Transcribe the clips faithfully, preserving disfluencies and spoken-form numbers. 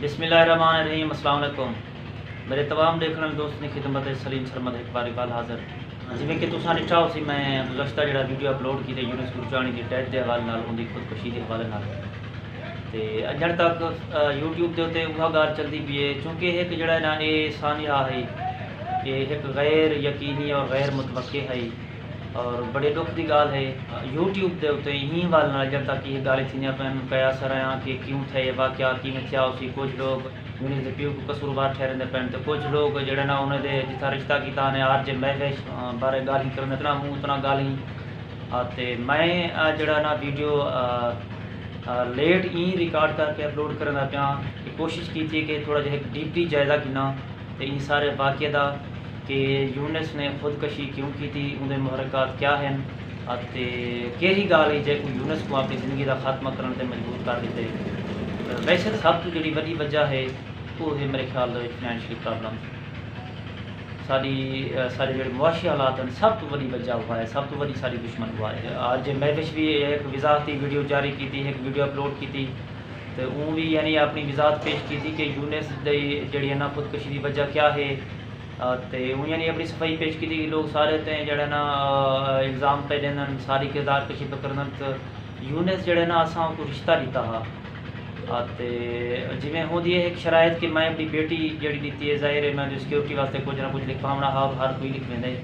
بسم اللہ الرحمن الرحیم۔ السلام علیکم۔ میرے تمام ݙیکھݨ والے دوستاں دی خدمت اچ سلیم سرمد ہک واری ول حاضر۔ جیویں کہ تساں ݙٹھا ہوسی، میں گزشتہ جیڑھا ویڈیو اپلوڈ کیتے یونس گرجانی دی ڈیتھ دے حوالے نال، اوندی خودکشی دے حوالے نال، تے اڄݨ تک یوٹیوب دے اتے اوہا ڳالھ چلدی پئی ہے، چونکہ ہک جیڑھا ہے نا، اے سانحہ ہے، اے ہک غیر یقینی اور غیر متوقع ہے۔ اور بڑے ݙکھ دی ڳالھ ہے، یوٹیوب دے اتے ایں حوالے نال اڄݨ تک ایہ ڳالھیں تھیندیاں پئن، قیاس رہیاں کہ کیوں تھئے، واقعہ کیویں تھیا ہوسی۔ کجھ لوگ یونس دے پیو کوں قصوروار ٹھہریندے پئن، تے کجھ لوگ جیڑھے نا، انہاں دے جتھاں رشتہ کیتا نے، آر جے مہوش بارے ڳالھیں کریندے، اتنا منہ اتنا ڳالھیں۔ آ، تے میں جیڑھا نا، ویڈیو لیٹ ایں ریکارڈ کر کے اپلوڈ کریندا پیاں، کہ کوشش کیتی ہے کہ تھوڑا جیہا ہک ڈیپلی جائزہ گھناں تے ایں سارے واقعے دا، کہ یونس نے خودکشی کیوں کیتی، اوندے محرکات کیا ہن، اتے کیڑھی ڳالھ ہئی جیکوں یونس کوں اپݨی زندگی دا خاتمہ کرݨ تے مجبور کر ݙتے۔ ویسے سب توں جیڑھی وݙی وجہ ہے، او ہے میرے خیال دے وچ فنانشلی پرابلم۔ ساݙی، ساݙے جیڑھے معاشی حالات ہن، سب توں وݙی وجہ اوہا ہے، سب توں وݙی ساݙی دشمن اوہا ہے۔ آر جے مہوش وی ہک وضاحتی ویڈیو جاری کیتی، ہک ویڈیو اپلوڈ کیتی، تے اوں وی یعنی اپݨی وضاحت پیش کیتی کہ یونس دی جیڑھی ہے نا، خودکشی دی وجہ کیا ہے۔ آ، تے اوں یعنی اپݨی صفائی پیش کیتی کہ لوگ سارے تے جیڑھے نا، آ، الزام پئے ݙیندن، ساری کردار کشی پئے کریندن، تے یونس جیڑھے نا، اساں اوکوں رشتہ ݙتا ہا۔ آ، تے جیویں ہوندی ہے ہک شرائط کہ میں اپݨی بیٹی جیڑھی ݙتی ہے، ظاہر ہے میں اوندی سیکیورٹی واسطے کجھ نہ کجھ لکھواوݨا ہا، ہر کوئی لکھویندا ہے۔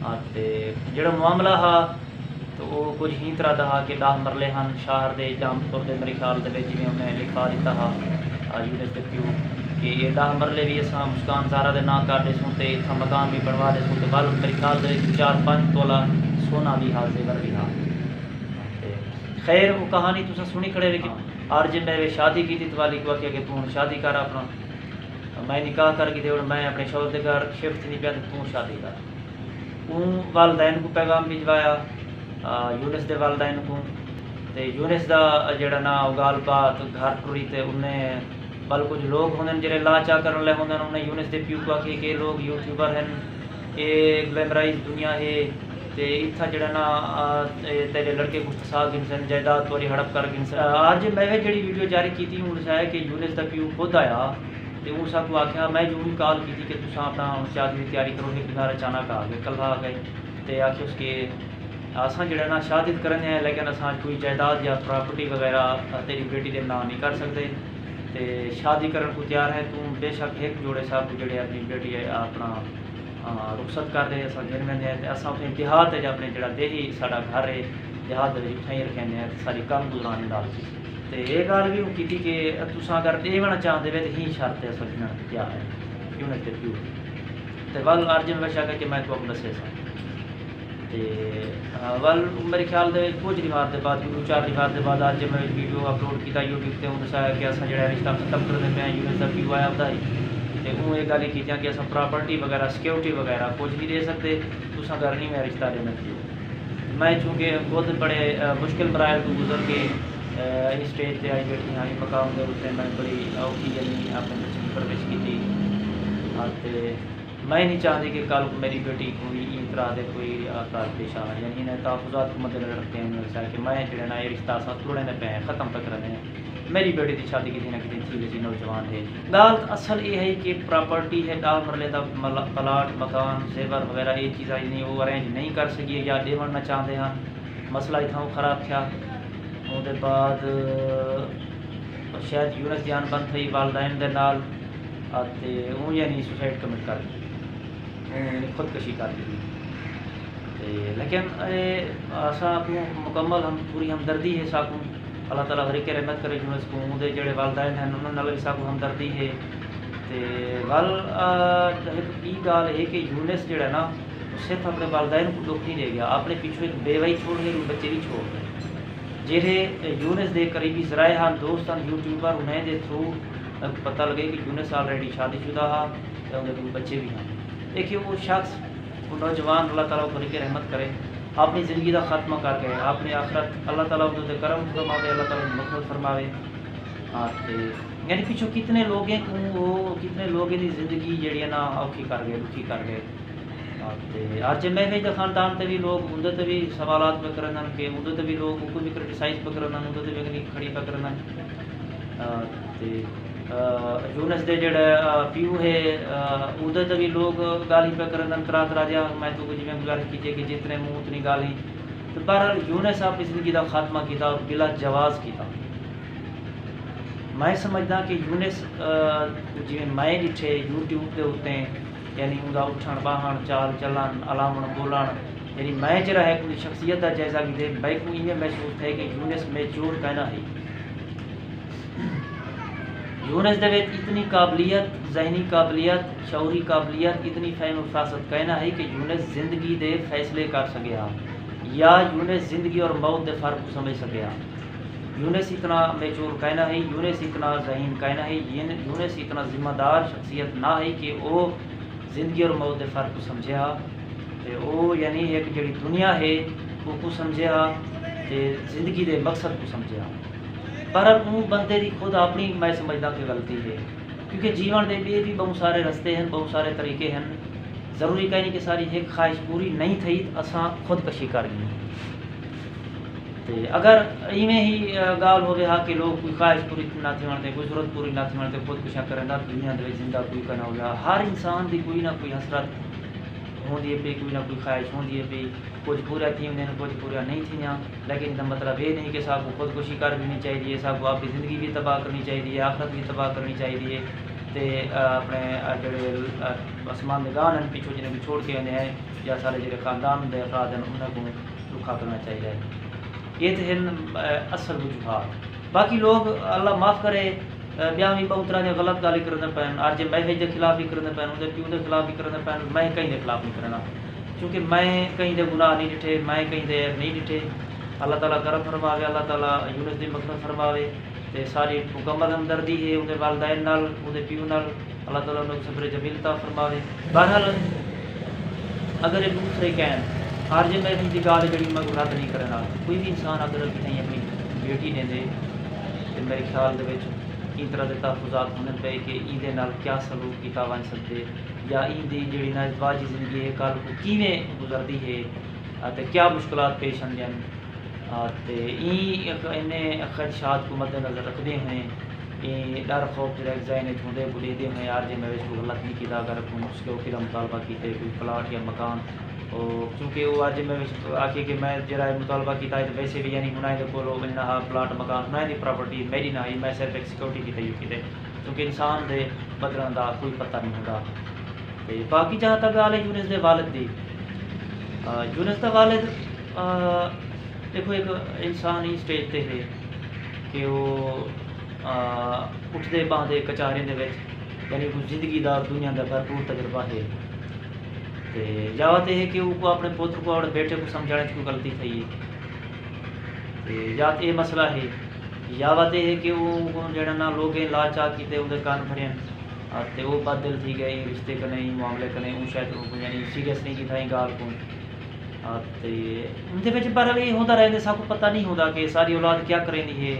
آ، تے جیڑھا معاملہ ہا، تو او کجھ ایں طرح دا ہا کہ ݙاہ مرلے ہن شہر دے، جام پور دے، میرے خیال دے وچ، جیویں انہیں لکھا ݙتا ہا، آ، یونس دے پیو، کہ اے ݙاہ مرلے وی اساں مسکان زہرا دے ناں کر ݙیسوں تے اتھاں مکان وی بݨوا ݙیسوں، تے ول میرے خیال دے وچ چار پنج تولہ سونا وی ہا، زیور وی ہا۔ تے خیر، او کہانی تساں سݨی کھڑے وے کہ آر جے مہوش شادی کیتی، تے والی کوں آکھیا کہ توں ہݨ شادی کر اپݨا، میں نکاح کر گھدے، ہݨ میں اپݨے شوہر دے گھر شفٹ تھیندی پیاں، تے توں شادی کر۔ اوں والدین کوں پیغام بھجوایا، آ، یونس دے والدین کوں، تے یونس دا جیڑھا نا، او ڳالھ بات گھر ٹری، تے انہیں ول کجھ لوگ ہوندن جیڑھے لا چا کرݨ والے ہوندن، انہیں یونس دے پیو کوں آکھی کہ اے لوگ یوٹیوبر ہن، اے گلیمرائز دنیا ہے، تے اتھاں جیڑھا نا، آ، اے تیݙے لڑکے کوں پھسا گھنسن، جائیداد تہاݙی ہڑپ کر گھنسن۔ آ، آر جے مہوش جیڑھی ویڈیو جاری کیتی، اوں ݙسایا کہ یونس دا پیو خود آیا، تے اوں ساکوں آکھیا، میں جو وی کال کیتی کہ تساں اپݨا ہݨ شادی دی تیاری کرو، ہک ݙینہہ اچانک آ ڳئے، کلھا آ ڳئے، تے آکھیس کہ اساں جیڑھا نا، شادی تاں کریندے ہیں، لیکن اساں کوئی جائیداد یا پراپرٹی وغیرہ تیݙی بیٹی دے ناں نہیں کر سڳدے، تے شادی کرݨ کوں تیار ہیں، توں بے شک ہک جوڑے ساکوں جیڑھے اپݨی بیٹی اپݨا، آ، رخصت کر ݙے، اساں گھن ویندے ہیں، تے اساں اتھیں دیہات اچ اپݨے جیڑھا دیہی ساݙا گھر ہے، دیہات دے وچ اتھائیں رکھیندے ہیں، تے ساݙی کم گزرانی نال تھی۔ تے اے ڳالھ وی اوں کیتی کہ تساں اگر ݙیوݨ چاہندے وے، تے ہیں شرط تے اساں گھنݨ تے تیار ہیں، یونس دے پیو۔ تے ول آر جے مہوش آکھیا کہ میں تہاکوں ݙسیساں۔ تے، آ، ول میرے خیال دے کجھ ݙینہہ دے بعد، ݙو چار ݙینہہ دے بعد R J Mehwish video upload کیتا یوٹیوب تے، اوں ݙسایا کہ اساں جیڑھا رشتہ ختم کریندے پئے ہیں، یونس دا پیو آیا ہوندا ہے۔ تے اوں اے ڳالھ ہی کیتیاں کہ اساں پراپرٹی وغیرہ، سیکیورٹی وغیرہ کجھ نہیں ݙے سڳدے، تساں اگر ایویں رشتہ ݙیندے پیو۔ میں چونکہ خود بڑے، آ، مشکل مراحل کوں گزر کے، آ، ایں سٹیج تے آئی ٻیٹھی ہاں، ایں مقام دے اتے میں بڑی اوکھی یعنی اپݨے بچے دی پرورش کیتی۔ آ، تے میں نہیں چاہندی کہ کل کو میری بیٹی کو بھی ایں طرح دے کوئی، آ، کار پیش آوے۔ یعنی انہیں تحفظات کو مد نظر رکھتے ہوئے میں چاہا کہ میں جیڑھا نا، اے رشتہ اساں توڑیندے پئے ہیں، ختم پئے کریندے ہیں۔ میری بیٹی دی شادی کتھے نہ کتھے تھی ویسی، نوجوان ہے۔ ڳالھ اصل اے ہے کہ پراپرٹی ہے، ݙاہ مرلے دا ملا-، پلاٹ، مکان، زیور وغیرہ، اے چیزاں جیڑھیاں او ارینج نہیں کر سڳیے یا ݙیوݨ نہ چاہندے ہن۔ مسئلہ اتھاں خراب تھیا۔ اوندے بعد شاید یونس دی اݨ بݨ تھئی والدین دے نال، اتے اوں یعنی سوسائڈ کمٹ کر ݙتی، اوں یعنی خودکشی کر ݙتی۔ تے لیکن اے اساں کوں مکمل ہم، پوری ہمدردی ہے ساکوں۔ اللہ تعالیٰ غریق رحمت کرے یونس کوں، اوندے جیڑھے والدین ہن، انہاں نال وی ساکوں ہمدردی ہے۔ تے ول، آ، ہک ٻی ڳالھ ہے کہ یونس جیڑھا نا، صرف اپݨے والدین کوں ݙکھ نہیں ݙے ڳیا، اپݨے پچھوں ہک بیوہ وی چھوڑ ڳئے، ٻچے وی چھوڑ ڳئے۔ جیڑھے یونس دے قریبی ذرائع ہن، دوست ہن، یوٹیوبر، انہیں دے تھرو پتہ لڳے کہ یونس آلریڈی شادی شدہ ہا تے اوندے کول ٻچے وی ہن۔ ݙیکھیے، او شخص، او نوجوان، اللہ تعالیٰ اوکوں غریق رحمت کرے، اپݨی زندگی دا خاتمہ کر ڳئے، اپݨی آخرت اللہ تعالیٰ اوندے تے کرم فرماوے، اللہ تعالیٰ اوندی مغفرت فرماوے۔ ہاں، تے یعنی پچھوں کتنے لوگیں کوں او، کتنے لوگیں دی زندگی جیڑھی ہے نا، اوکھی کر ڳئے، ݙکھی کر ڳئے۔ ہاں، تے آر جے مہوش دے خاندان تے وی لوگ اوندے تے وی سوالات پئے کریندن کہ اوندے تے وی لوگ اوکوں وی کرٹیسائز پئے کریندن، اوندے تے وی اڳلی کھڑی پئے کریندن۔ آ، تے یونس دے جیڑھا پیو ہے، اوندے تے وی لوگ ڳالھیں پئے کریندن طرح طرح دیاں۔ میں تہاکوں جیویں گزارش کیتی ہے کہ جتنے منہ اتنی ڳالھیں۔ تے بہرحال یونس اپݨی زندگی دا خاتمہ کیتا اور بلا جواز کیتا۔ میں سمجھداں کہ یونس کوں جیویں میں ݙٹھے یوٹیوب دے اتے، یعنی اوندا اٹھݨ ٻاہݨ، چال چلݨ، الاوݨ ٻولݨ، یعنی میں جیڑھا ہک اوندی شخصیت دا جائزہ گھدے، میکوں ایویں محسوس تھئے کہ یونس میچور کائنا ہئی۔ یونس دے وچ اتنی قابلیت، ذہنی قابلیت، شعوری قابلیت، اتنی فہم و فراست کائنا ہئی کہ یونس زندگی دے فیصلے کر سڳے ہا، یا یونس زندگی اور موت دے فرق کوں سمجھ سڳے ہا۔ یونس اتنا میچور کائنا ہئی، یونس اتنا ذہین کائنا ہئی، یونس اتنا ذمہ دار شخصیت نہ ہئی کہ او زندگی اور موت دے فرق کوں سمجھے ہا۔ تے او یعنی ہک جیڑھی دنیا ہے اوکوں سمجھے ہا، تے زندگی دے مقصد کوں سمجھے ہا۔ پر اوں بندے دی خود اپݨی میں سمجھداں کہ غلطی ہے، کیونکہ جیوݨ دے ٻئے وی ٻہوں سارے رستے ہن، ٻہوں سارے طریقے ہن۔ ضروری کائنی کہ ساری ہک خواہش پوری نئیں تھئی تے اساں خودکشی کر گھنوں۔ تے اگر ایویں ہی ڳالھ ہووے ہا کہ لوگ کوئی خواہش پوری نہ تھیوݨ تے، کوئی ضرورت پوری نہ تھیوݨ تے خودکشیاں کرن تاں دنیا دے وچ زندہ کوئی کائنا ہووے ہا۔ ہر انسان دی کوئی نہ کوئی حسرت ہوندی ہے پئی، کوئی نہ کوئی خواہش ہوندی ہے پئی۔ کجھ پورا تھی ویندے ہن، کجھ پورا نئیں تھیندیاں، لیکن ایندا مطلب اے نئیں کہ ساکوں خودکشی کر گھنݨی چاہیدی ہے، ساکوں اپݨی زندگی وی تباہ کرݨی چاہیدی ہے، آخرت وی تباہ کرݨی چاہیدی ہے، تے اپݨے جیڑھے اسمان دے گاہݨ ہن پچھوں جنہاں کوں چھوڑ کے ویندے ہیں، یا سارے جیڑھے خاندان دے افراد ہن انہاں کوں ݙکھا کرݨا چاہیدا ہے۔ اے تے ہن اصل وجوہات۔ باقی لوگ، اللہ معاف کرے، ٻیاں وی ٻہوں طرح دیاں غلط ڳالھیں کریندے پئن، آر جے مہوش دے خلاف وی کریندے پئن، اوندے پیو دے خلاف وی کریندے پئن، میں کہیں دے خلاف نئیں کرینداں، کیونکہ میں کہیں دے گناہ نئیں ݙٹھے، میں کہیں دے عیب نئیں ݙٹھے۔ اللہ تعالیٰ کرم فرماوے، اللہ تعالیٰ یونس دی مغفرت فرماوے۔ تے ساݙی مکمل ہمدردی ہے اوندے والدین نال، اوندے پیو نال، اللہ تعالیٰ انہاں کوں صبر جمیل عطا فرماوے۔ بہرحال، اگر اے ݙو فریقین، آر جے مہوش دی ڳالھ ہے جیڑھی میں کوں رد نئیں کرݨا، کوئی وی انسان اگر کہیں اپݨی بیٹی ݙیندے تے میرے خیال دے وچ ایں طرح دے تحفظات ہوندن پئے کہ ایندے نال کیا سلوک کیتا ونڄ سڳدے، یا ایندی جیڑھی ناازدواجی زندگی ہے کل کوں کیویں گزردی ہے، اتے کیا مشکلات پیش آندیاں ہن۔ تے ایں اینے خدشات کوں مدنظر رکھدے ہوئیں، ایں ݙر خوف جیڑھا ہک ذہن اچ ہوندے، بݙیندے ہوئیں آر جے مہوش کوں غلط نئیں کیتا۔ اگر اکوں اس کے اوکھے دا مطالبہ کیتے کوئی پلاٹ یا مکان، او کیونکہ او آر جے مہوش آکھیے کہ میں جیڑھا اے مطالبہ کیتا ہے تے ویسے وی یعنی ہݨ ایندے کول او ونڄݨا ہا پلاٹ مکان، ہݨ ایندی پراپرٹی میݙی نہ ہئی، میں صرف ہک سیکیورٹی کیتے ہی کیتے، کیونکہ انسان دے بدلݨ دا کوئی پتہ نئیں ہوندا۔ تے باقی جہاں تک ڳالھ ہے یونس دے والد دی، یونس دا والد، ݙیکھو ہک انسان ایں سٹیج تے ہے کہ او اٹھدے ٻاہندے کچاہریں دے وچ، یعنی کوں زندگی دا دنیا دا بھرپور تجربہ ہے۔ تے یا وت اے ہے کہ اوکوں اپݨے پتر کوں اپݨے بیٹے کوں سمجھاوݨ اچ کوئی غلطی تھئی ہے۔ تے یا تے اے مسئلہ ہے، یا وت اے ہے کہ اوکوں جیڑھا نا لوگیں لا چا کیتے اوندے کن بھرین، تے او بد دل تھی ڳئے ایں رشتے کنے، ایں معاملے کنے، اوں شاید اوکوں یعنی سیریس نئیں کیتا ایں ڳالھ کوں۔ تے اوندے وچ بہرحال اے ہوندا رہندے، ساکوں پتہ نئیں ہوندا کہ ساݙی اولاد کیا کریندی ہے،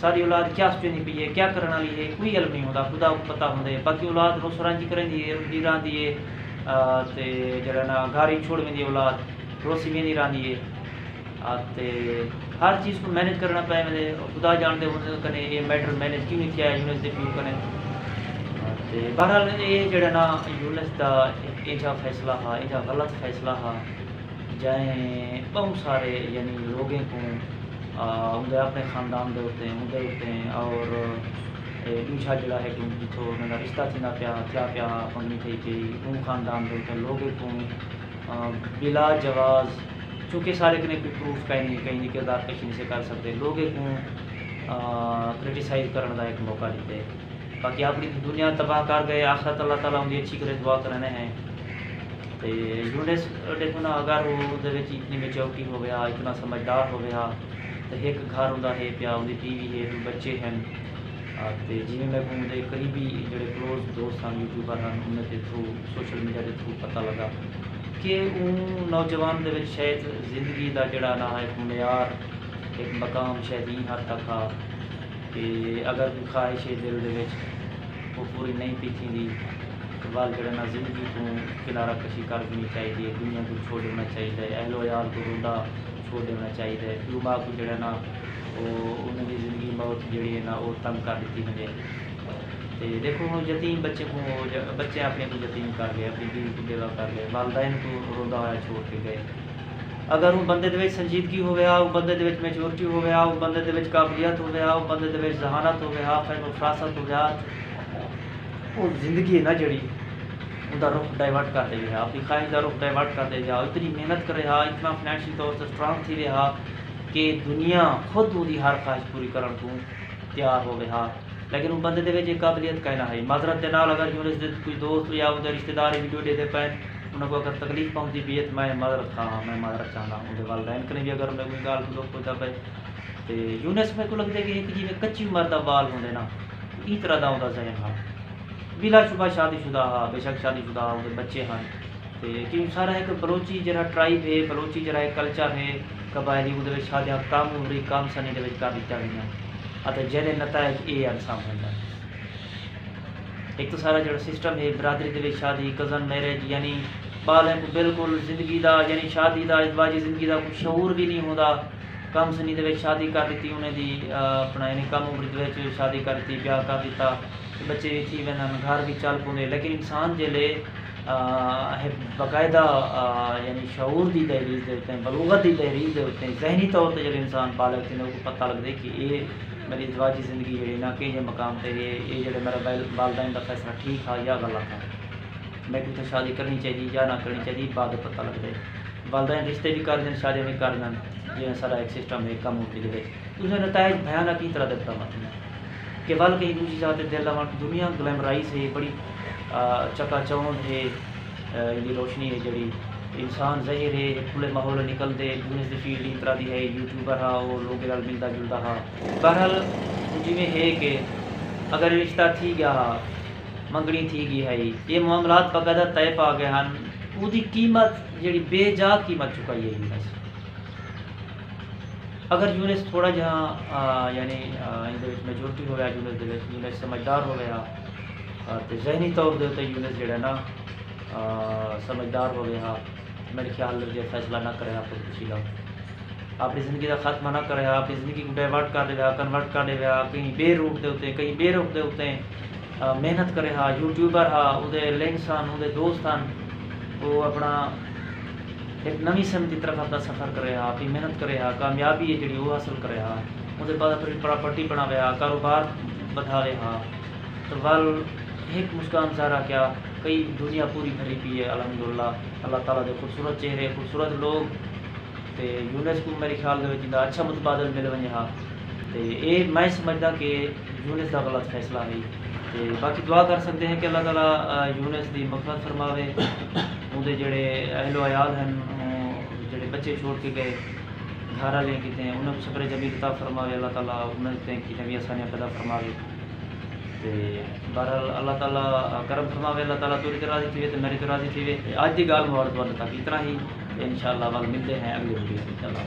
ساݙی اولاد کیا سوچیندی پئی ہے، کیا کرݨ والی ہے، کوئی علم نئیں ہوندا، خدا کوں پتہ ہوندے۔ باقی اولاد روسو رانجی کریندی ہے، روندی راہندی ہے، تے جیڑھا نا گھر ہی چھوڑ ویندی ہے اولاد، روسی ویندی راہندی ہے۔ تے ہر چیز کوں مینج کرݨا پئے ویندے۔ خدا ڄاݨدے اوندے کنے اے میٹر مینج کیویں تھیا ہے یونس دے پیو کنے۔ تے بہرحال اے جیڑھا نا یونس دا ہک اینجھا فیصلہ ہا، اینجھا غلط فیصلہ ہا، جئیں ٻہوں سارے یعنی لوگیں کوں، آ، اوندے اپݨے خاندان دے اتے، اوندے اتے اور اے ݙوجھا جیڑھا ہے کہ جتھوں انہاں دا رشتہ تھیندا پیا، تھیا پیا ہا، منگنی تھئی پئی، اوں خاندان دے اتے لوگیں کوں، آ، بلا جواز، چونکہ سارے کنے کوئی پروف کائنی، کہیں دی کردار کشی نئیں سے کر سڳدے، لوگیں کوں، آ، کرٹیسائز کرݨ دا ہک موقع ݙتے۔ باقی اپݨی دنیا تباہ کر ڳئے، آخرت اللہ تعالیٰ اوندی اچھی کرے، دعا کریندے ہیں۔ تے یونس ݙیکھو نا، اگر او اوندے وچ اتنی میچورٹی ہووے ہا، اتنا سمجھدار ہووے ہا، تے ہک گھر اوندا ہے پیا، اوندی بیوی ہے، ݙو بچے ہن۔ آ، تے جیویں میکوں اوندے قریبی جیڑھے کلوز دوست ہن، یوٹیوبر ہن، انہاں دے تھرو، سوشل میڈیا دے تھرو پتہ لڳا کہ اوں نوجوان دے وچ شاید زندگی دا جیڑھا نا ہک معیار، ہک مقام شاید ایں حد تک ہا کہ اگر کوئی خواہش ہے دل دے وچ، او پوری نئیں پئی تھیندی، ول جیڑھا نا زندگی توں کنارہ کشی کر ݙیوݨی چاہیدی ہے، دنیا کوں چھوڑ ݙیوݨا چاہیدا ہے، اہل و عیال کوں روندا چھوڑ ݙیوݨا چاہیدا ہے، پیو ماء کوں جیڑھا نا او انہاں دی زندگی موت جیڑھی ہے نا او تنگ کر ݙتی ونڄے۔ تے ݙیکھو ہݨ یتیم بچے کوں، بچے اپݨے کوں یتیم کر ڳئے، اپݨی بیوی کوں بیوہ کر ڳئے، والدین کوں روندا ہویا چھوڑ کے ڳئے۔ اگر اوں بندے دے وچ سنجیدگی ہووے ہا، اوں بندے دے وچ میچورٹی ہووے ہا، اوں بندے دے وچ قابلیت ہووے ہا، اوں بندے دے وچ ذہانت ہووے ہا، فہم و فراست ہووے ہا، او زندگی ہے نا جیڑھی، اوندا رخ ڈائیورٹ کر ݙیوے ہا، اپݨی خواہش دا رخ ڈائیورٹ کر ݙیوے ہا، اتنی محنت کرے ہا، اتنا فنانشلی طور تے اسٹرانگ تھیوے ہا کہ دنیا خود اوندی ہر خواہش پوری کرݨ کوں تیار ہووے ہا۔ لیکن اوں بندے دے وچ اے قابلیت کائنا ہئی۔ معذرت دے نال اگر یونس دے کوئی دوست یا اوندے رشتہ دار اے ویڈیو ݙیہدے پئن، انہاں کوں اگر تکلیف پہنچدی پئی ہے تاں میں معذرت خواہ ہاں، میں معذرت چاہنداں۔ اوندے والدین کنے وی اگر انہیں کوئی ڳالھ کوں ݙکھ پہنچدا پئے تے یونس میکوں لڳدے کہ ہک جیویں کچی عمر دا ٻال ہوندے نا، ایں طرح دا اوندا ذہن ہا۔ بلا شبہ شادی شدہ ہا، بے شک شادی شدہ ہا، اوندے ٻچے ہن۔ تے کیوں سارا ہک بلوچی جیڑھا ٹرائب ہے، بلوچی جیڑھا ہک کلچر ہے، قبائلی، اوندے وچ شادیاں کم عمری، کم سنی دے وچ کر ݙتیاں ویندیاں۔ اتے جیڑھے نتائج اے ہن سامݨے ہن۔ ہک تاں سارا جیڑھا سسٹم ہے برادری دے وچ شادی، کزن میرج، یعنی ٻالیں کوں بالکل زندگی دا، یعنی شادی دا، ازدواجی زندگی دا کوئی شعور وی نہیں ہوندا۔ کم سنی دے وچ شادی کر ݙتی انہیں دی، آ، اپݨا یعنی کم عمری دے وچ شادی کر ݙتی، بیاہ کر ݙتا، تے ٻچے وی تھی ویندن، گھر وی چل پوندے۔ لیکن انسان جیلے، آ، ہک باقاعدہ، آ، یعنی شعور دی دہلیز دے اتے، بلوغت دی دہلیز دے اتے، ذہنی طور تے جیلے انسان بالغ تھیندے، اوکوں پتہ لڳدے کہ اے میݙی ازدواجی زندگی جیڑھی نا کہیں جے مقام تے ہے، اے جیڑھے میرے وال-، والدین دا فیصلہ ٹھیک ہا یا غلط ہا۔ میکوں اتھاں شادی کرݨی چاہیدی یا نہ کرݨی چاہیدی، بعد پتہ لڳدے۔ والدین رشتے وی کر ݙیندن، شادیاں وی کر ݙیندن، جیویں ساݙا ہک سسٹم ہے کم ہوندی دے وچ۔ اوندے نتائج بھیانک ایں طرح دے برآمد تھیندن کہ ول کہیں ݙوجھی جاہ تے دل لوݨ، دنیا گلیمرائز ہے، بڑی، آ، چکا چوند ہے، آ، ایندی روشنی ہے جیڑھی انسان ظاہر ہے، ہک کھلے ماحول نکلدے، بزنس دی فیلڈ ایں طرح دی ہے، یوٹیوبر ہا، او لوکیں نال ملدا جلدا ہا۔ بہرحال، ہݨ جیویں ہے کہ اگر رشتہ تھی ڳیا ہا، منگݨی تھی ڳئی ہئی، اے معاملات باقاعدہ طے پا ڳئے ہن، اوندی قیمت جیڑھی بے جا قیمت چکائی ہے یونس۔ اگر یونس تھوڑا جہا، آ، یعنی، آ، ایندے وچ میچورٹی ہووے ہا، یونس دے وچ، یونس سمجھدار ہووے ہا، آ، تے ذہنی طور دے اتے یونس جیڑھا نا، آ، سمجھدار ہووے ہا، میݙے خیال نال جے فیصلہ نہ کرے ہا خودکشی دا، اپݨی زندگی دا خاتمہ نہ کرے ہا، اپݨی زندگی کوں ڈائیورٹ کر ݙیوے ہا، کنورٹ کر ݙیوے ہا، کہیں ٻئے روٹ دے اتے، کہیں ٻئے رخ دے اتے، آ، محنت کرے ہا، یوٹیوبر ہا، اوندے لنکس ہن، اوندے دوست ہن، او اپݨا ہک نویں سمت دی طرف اپݨا سفر کرے ہا، اپݨی محنت کرے ہا، کامیابی ہے جیڑھی او حاصل کرے ہا، اوندے بعد اپݨی پراپرٹی بݨاوے ہا، کاروبار ودھاوے ہا، تاں ول ہک مسکان زہرا کیا، کئی دنیا پوری بھری پئی ہے، الحمدللہ، اللہ تعالیٰ دے خوبصورت چہرے، خوبصورت لوگ، تے یونس کوں میݙے خیال دے وچ ایندا اچھا متبادل مل ونڄے ہا۔ تے اے میں سمجھداں کہ یونس دا غلط فیصلہ ہئی۔ تے باقی دعا کر سڳدے ہیں کہ اللہ تعالیٰ، آ، یونس دی مغفرت فرماوے، اوندے جیڑھے اہل و عیال ہن، اوں جیڑھے ٻچے چھوڑ کے ڳئے، گھر آلیاں کیتے، انہاں کوں صبر جمیل عطا فرماوے، اللہ تعالیٰ انہاں تے کیتے وی آسانیاں پیدا فرماوے۔ تے بہرحال اللہ تعالیٰ کرم فرماوے، اللہ تعالیٰ تیݙے تے راضی تھیوے تے میݙے تے راضی تھیوے۔ تے اڄ دی ڳالھ مبارک تہاݙے تک اتنا ہی، تے انشاءاللہ ول ملدے ہیں اڳلی ویڈیو وچ۔ اللہ